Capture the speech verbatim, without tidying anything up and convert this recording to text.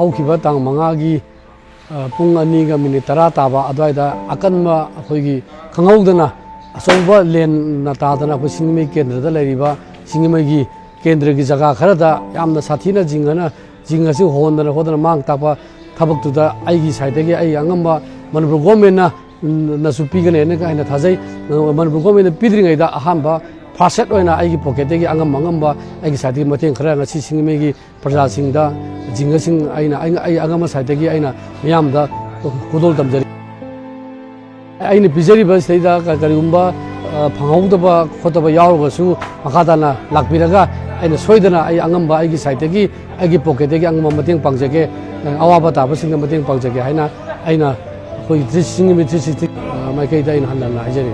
ꯍꯧꯈꯤꯕ ꯇꯥꯡ ꯃꯉꯥꯒꯤ, ꯑ, ꯄꯨꯡ ꯑꯅꯤꯒ ꯃꯤꯅꯤꯠ ꯇꯔꯥ ꯇꯥꯕ ꯑꯗꯨꯋꯥꯏꯗ ꯑꯀꯟꯕ ꯑꯩꯈꯣꯏꯒꯤ ꯈꯪꯍꯧꯗꯅ ꯑꯆꯧꯕ ꯂꯦꯟꯅ ꯇꯥꯗꯅ ꯑꯩꯈꯣꯏ ꯁꯤꯡꯖꯃꯩ ꯀꯦꯟꯗ꯭ꯔꯗ ꯂꯩꯔꯤꯕ ꯁꯤꯡꯖꯃꯩꯒꯤ ꯀꯦꯟꯗ꯭ꯔꯒꯤ ꯖꯒꯥ ꯈꯔꯗ ꯌꯥꯝꯅ ꯁꯥꯊꯤꯅ ꯖꯤꯡꯒꯅ, ꯖꯤꯡꯒꯁꯤ ꯍꯣꯟꯗꯅ ꯈꯣꯠꯇꯅ ꯃꯥꯡ ꯇꯥꯛꯄ ꯊꯕꯛꯇꯨꯗ ꯑꯩꯒꯤ ꯁꯥꯏꯠꯇꯒꯤ ꯑꯩ ꯑꯉꯝꯕ ꯃꯅꯤꯄꯨꯔ ꯒꯣꯔꯃꯦꯟꯅ, ꯎꯝ, ꯅꯁꯨ ꯄꯤꯒꯅꯦꯅ ꯑꯩꯅ ꯊꯥꯖꯩ꯫ ꯃꯅꯤꯄꯨꯔ ꯒꯣꯔꯃꯦꯟꯅ ꯄꯤꯗ꯭ꯔꯤꯉꯩꯗ ꯑꯍꯥꯟꯕ ꯐꯥꯔꯁ ꯑꯦꯗ ꯑꯣꯏꯅ ꯑꯩꯒꯤ ꯄꯣꯀꯦꯠꯇꯒꯤ ꯑꯉꯝ ꯑꯉꯝꯕ ꯑꯩꯒꯤ ꯁꯥꯏꯠꯇꯒꯤ ꯃꯇꯦꯡ ꯈꯔ ꯉꯁꯤ ꯁꯤꯡꯖꯃꯩꯒꯤ ꯄ꯭ꯔꯖꯥꯁꯤꯡꯗ, ꯖꯤꯡꯒꯁꯤꯡ ꯑꯩꯅ, ꯑꯩ, ꯑꯩ ꯑꯉꯝꯕ ꯁꯥꯏꯠꯇꯒꯤ ꯑꯩꯅ ꯃꯤꯌꯥꯝꯗ ꯈꯨꯗꯣꯜ ꯇꯝꯖꯔꯤ꯫ ꯑꯩꯅ ꯄꯤꯖꯔꯤꯕ ꯁꯤꯗꯩꯗ ꯀ-, ꯀꯔꯤꯒꯨꯝꯕ, ꯑ, ꯐꯪꯍꯧꯗꯕ ꯈꯣꯠꯇꯕ ꯌꯥꯎꯔꯒꯁꯨ ꯃꯈꯥ ꯇꯥꯅ ꯂꯥꯛꯄꯤꯔꯒ ꯑꯩꯅ ꯁꯣꯏꯗꯅ ꯑꯩ ꯑꯉꯝꯕ ꯑꯩꯒꯤ ꯁꯥꯏꯠꯇꯒꯤ ꯑꯩꯒꯤ ꯄꯣꯀꯦꯠꯇꯒꯤ ꯑꯉꯝꯕ ꯃꯇꯦꯡ ꯄꯥꯡꯖꯒꯦ, ꯑ, ꯑꯋꯥꯕ ꯇꯥꯕꯁꯤꯡꯗ ꯃꯇꯦꯡ ꯄꯥꯡꯖꯒꯦ ꯍꯥꯏꯅ ꯑꯩꯅ ꯑꯩꯈꯣꯏ ꯊ꯭ꯔꯤ ꯁꯤꯡꯖꯃꯩ ꯊ꯭ꯔꯤ ꯁꯤꯛꯁꯇꯤ, ꯑ, ꯃꯥꯏꯀꯩꯗ ꯑꯩꯅ ꯍꯟꯅ ꯍꯟꯅ ꯍꯥꯏꯖꯔꯤ꯫